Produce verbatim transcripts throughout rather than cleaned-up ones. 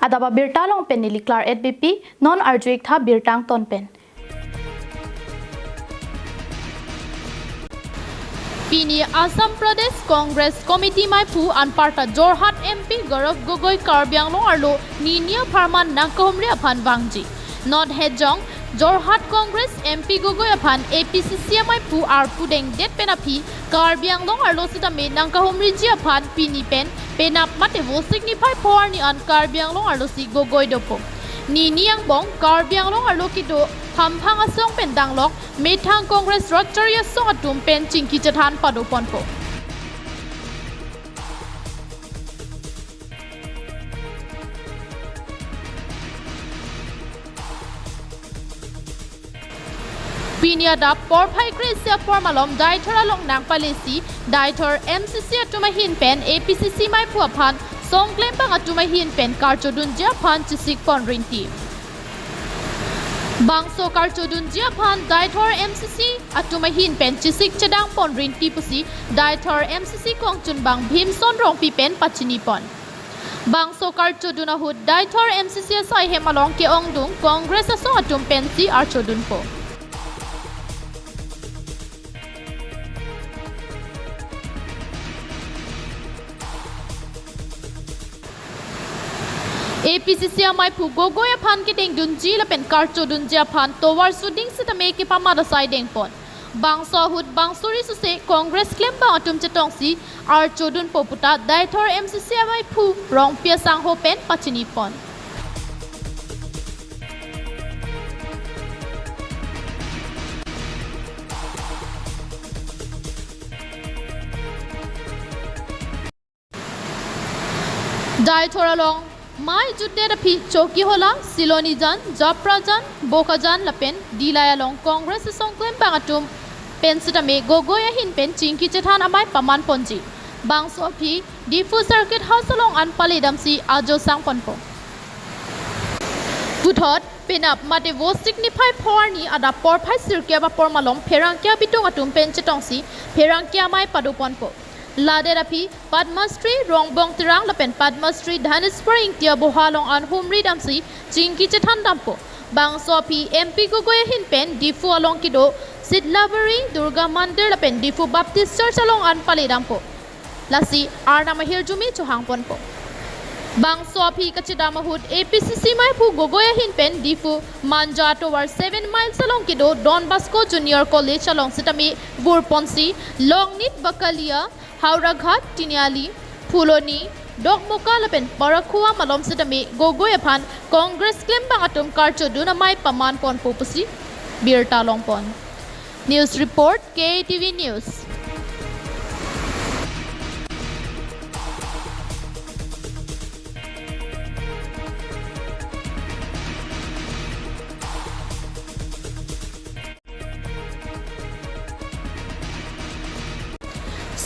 Adap abirta along pen neli Claret Beypi, non arju-ik tha birta angton pen. Pini Assam Pradesh Congress Committee maiphu anparta Jorhat M P Gaurav Gogoi Karbi Anglong arlo nini apharman nangkahumri aphan vangji. Not hejong, Jorhat Congress M P Gogoi aphan A P C C amaiphu arpu dengdet pen aphi Karbi Anglong arlo sitame nangkahumriji aphan pini pen penap mate Vosik niphai pho arni an Karbi Anglong arlosi Gogoi dopo. Nini angbong Karbi Anglong arlo kedo hamphang asong pen danglok methang Congress rat chari asong atum pen chingki chethan padoponpo. Pini adap porphai kre-isi apor malom Deithor along nangpalesi Deithor M C C atum ahin pen A P C C maiphu aphan songklembang atum ahin pen karchodunji aphan chesik pon rinti. Bangso karchodunji aphan Deithor M C C atum ahin pen chesik chedang pon rinti pusi Deithor M C C kongchunbang Bhimson Rongpi pen pachini pon. Bangso karchodun ahut Deithor M C C asai hem along ke-ongdung Congress asong atum pensi archodunpo. A P C C amaiphu Gogoi aphan kedengdunji lapen karchodunji aphan tovar suding sitame kepamat asai dengpon. Bangso ahut bangso ri suse Congress klembang atum chetongsi archodunpo puta Deithor M C C amaiphu Rongpi asangho pen pachini pon. Deithor along mei jutdet aphi Chokihola, Silonijan, Japrajan, Bokajan lapen Dillai along Congress asong klembang atum pen sitame Gogoi ahin pen chingki chethan amei paman ponji. Bangso aphi Diphu Circuit House along an pale damsi ajo sang ponpo. Puthot penap mate Vosik niphai pho arni adap porphai sirkep apor malom pherangke abitung atum pen chetongsi pherangke amei padoponpo. Ladet aphi Padma Shri Rongbong Terang lapen Padma Shri Dhaneswar Ingti aboha along an humri damsi chingki chethan dampo. Bangso aphi M P Gogoi ahin pen Diphu along kedo Sitlabari Durga Mandir lapen Diphu Baptist Church along an pale dampo. Lasi Arnam ahirjume chohang ponpo. Bangso aphi kachedam ahut A P C C maiphu Gogoi ahin pen Diphu Manja tovar seven miles along kedo Don Bosco Junior College along sitame vur ponsi Longnit, Bakalia, Howraghat, Tiniali, Phuloni, Dokmoka lapen Parakhua malom sitame Gogoi aphan Congress klembang atum karchodun amei paman ponpo pusi birta longpon. News report, K T V News.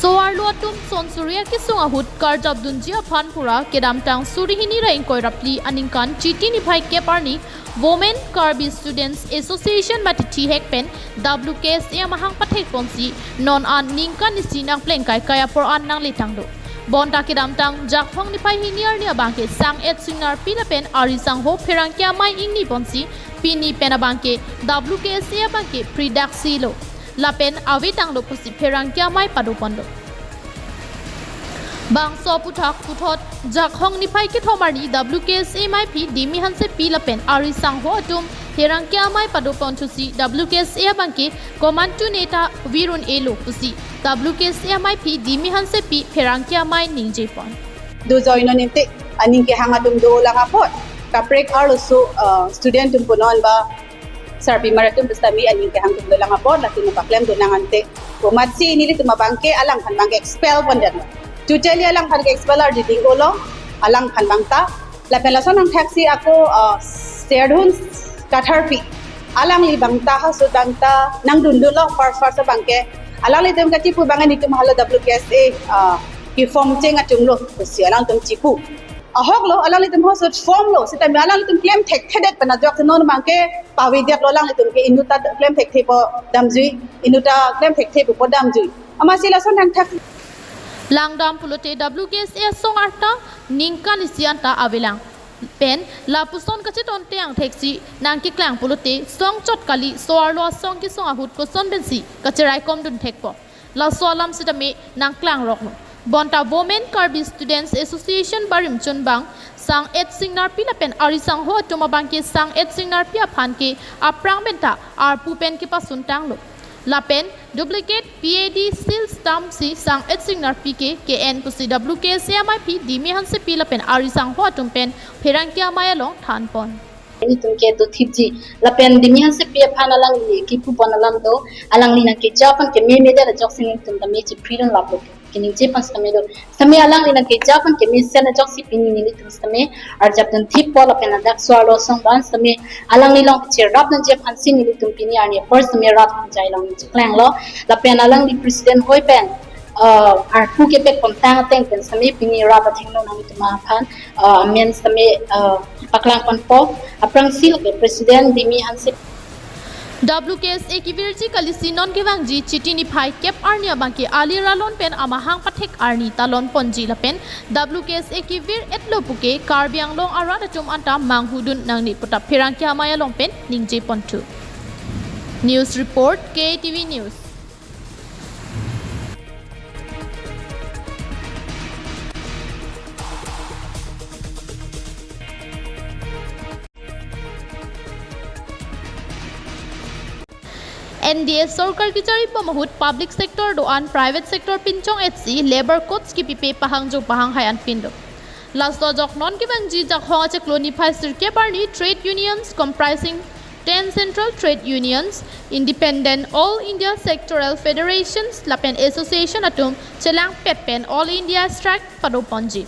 So-arlo atum son suri akesung ahut karjapdunji aphan pura kedamtang suri hini ra ingkoi ra phli aningkan Chiti niphai kep arni Women Karbi Students Association mate thihek pen W K S A amahang pathek ponsi non an ningkan isi nangpleng kaikai apor an nangle tanglo. Bonta kedamtang Jakhong niphai hini arni abangke sang-et Singnarpi lapen ari sangho pherangke amei ingni ponsi pini pen abangke W K S A abangke pridaksi lo lapen ave tanglo pusi pherangke amei padoponlo. Bangso aphuthak puthot Jakhong niphai kethom arni W K S A meiphi Dimi Hansepi lapen ari sangho atum pherangke amei padoponthusi W K S A abangke Komantu Neta Virun Elo pusi W K S A meiphi Dimi Hansepi pherangke amei ningjepon. Dojoi non inte aning kehang atum dolang apot kaprek arloso, uh, student atum punon ba sarpimar atum pusitame aning kehang atum dolang apot lasi nangpaklem donang ante. Komatsi nelitum abangke alangphan abangke expel pondet. Totally alangphan ke expel ardi ding-olo alangphan abangta. Lapen lason angthaksi ako, uh, Serdun Katharpi. Alangli abangta ha sut abangta nangdundunlo first first abangke. Alanglitum kachipu abangke nelitum hala W K S A, uh, ke-form cheng atumlo pusi alangtum chipu. Ahoklo, alanglitum ha sut formlo, sitame alanglitum klem thekthedet pen ajok non abangke pavedetlo alanglitum ke inut ta klem thekthepo damjui, inut ta klem thekthepo damjui. Amatsi lason angthak. Langdam pulote W K S A asong arta ningkan isi anta avelang. pen lapuson kachedonte angthek si nangkeklang pulote song chot kali, so-arlo asong kesung ahut koson pensi kacheraikom dunthekpo, laso alam sitame nangklangroklo. Bonta Women Karbi Students Association barim chunbang Sang-et Singnarpi lapen ari sangho atum abangke Sang-et Singnarpi aphan ke aphrang penta arpu pen kepasuntanglo. Lapen duplicate P A D seal stamp si Sang-et Singnarpi ke ke-en pusi W K S A amei aphi Dimi Hansepi lapen ari sangho atum pen pherangke amei along thanpon. Nelitum ke dothipji lapen Dimi Hansepi aphan alangli kipupon alam do, alangli nangkeja aphan kememe det ajoksi nelitum tame chipri dunlaplo, keningje aphan sitame do. Sitame alangli nangkeja aphan kemesen ajoksi pini nelitum sitame arjap dunthippo lapen ladak so-arlo asong abang sitame alangli along cherap nangji aphansi nelitum pini arni apor sitame rat hanjai along cheklanglo. Lapen alangli president hoi pen, uh, arpu kepekpontang ateng pen sitame pini rat athengno nanglitum aphan, uh, amen sitame, uh, paklangponpo. Aphrangsi lake president Dimi Hansepi. W K S A kevirji kalisi non kevangji Chiti niphai kep arni abangke ali ralon pen amahang pathek arni talonponji lapen W K S A kevir-etlo puke Karbi Anglong arat atum anta manghudun nangne puta pherangke amei along pen ningjeponthu. News report, K T V News. N D A sorkar kecharibom ahut public sector do-an private sector pinchong-etsi labour codes kipipe pahangjo pahanghai anpinlo. Laso ajok non kevangji Jakhong achiklo niphai sirkep arni trade unions comprising ten central trade unions, independent All India sectoral federations lapen association atum chelangpet pen All India strike padoponji.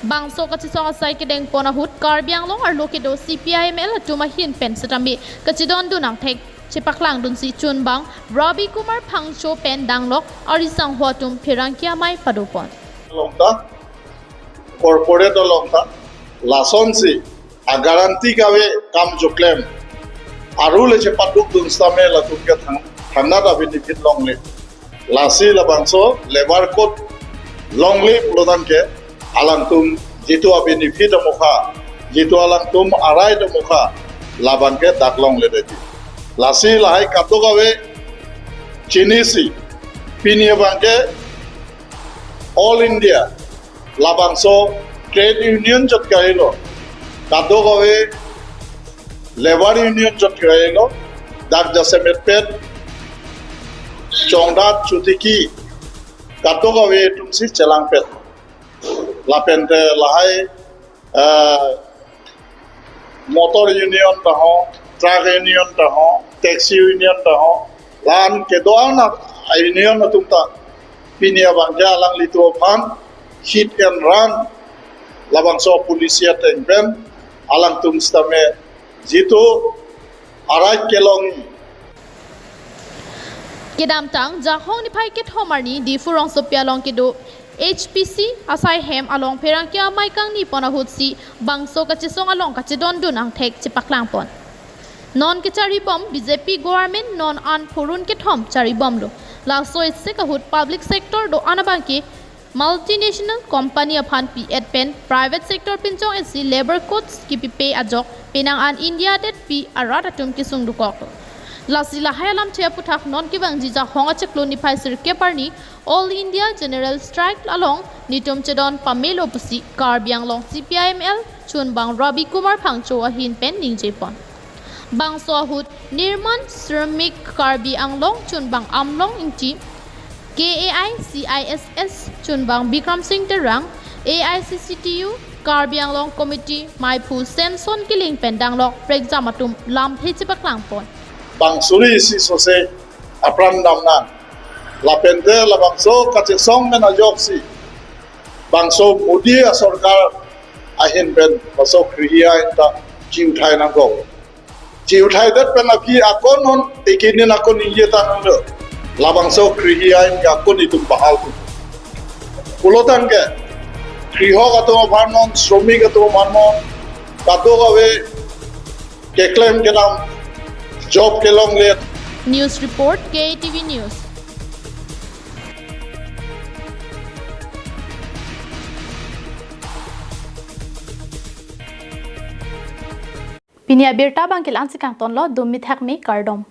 Bangso kachesong asai kedengpon ahut Karbi Anglong arlo kedo C P I M L atum ahin pen sitame kachedondun angthek chepaklangdunsi chunbang Rabi Kumar Phangcho pen danglok ari sangho atum pherangke amei padopon. Along ta, corporate along ta, lasonsi a guarantee kave kam joklem aru le chepadukdun sitame latum ke thang, thangnat a benefit longle. Lasi labangso labour code longle pulotangte alangtum jitu a benefit amokha, jitu alangtum a right amokha, labangke dak longledetji. Lasi lahai kadokave chinisi pini abangke All India labangso trade union chot kahelo, kadokave labour union chot kahelo, dak jasemetpet chongdat chotiki kadokave atumsi chelangpet. Lapente lahai, eh, motor union ta ho, truck union ta ho, taxi union ta ho, la-an kedo-an a union atum ta pini abangke alanglitum aphan hit and run labangso policy ateng pen alangtum sitame jitu a right kelong. Kedamtang Jakhong niphai kethom arni Diphu rongsopi along kedo H P C asai hem along pherangke amei kangnipon ahutsi bangso kachesong along kachedondun angthek chepaklangpon. Non kecharibom B J P government non an phurun kethom charibomlo. Laso isi ahut public sector do-an abangke multinational company aphan pi-et pen private sector pinchong-etsi labour codes kipipe ajok penang an India detpi arat atum kesung dokoklo. Lasi lahai alamthe aputhak non kevangji Jakhong achiklo niphai sirkep arni All India General Strike along netum chedon pamelo pusi Karbi Anglong C P I M L chunbang Rabi Kumar Phangcho ahin pen ningjepon. Bangso ahut Nirman Shramik Karbi Anglong chunbang Amlong Ingti, K A I C I S S chunbang Bikram Singh Terang, A I C C T U Karbi Anglong Committee maiphu Samson Killing pen danglok prekjam atum lamthe chepaklangpon. Bang suri isi sose apran damnang. Lapente labangso kachesong pen ajoksi bangso Modi asorkar ahin pen bangso krihi ain ta chiuthai nangkok. Chiuthaidet pen aphi akon hon tikinin akon ingjeta nanglo. Labangso krihi ain ke akon itum bahal tu. Pulotangte krihok atum aphan non, shromik atum aphan non, kadokave keklem kedam job kelongle. News report, K T V News. Pini abirta abang ke la-ansi kangtonlo, dum mithak me, kardom.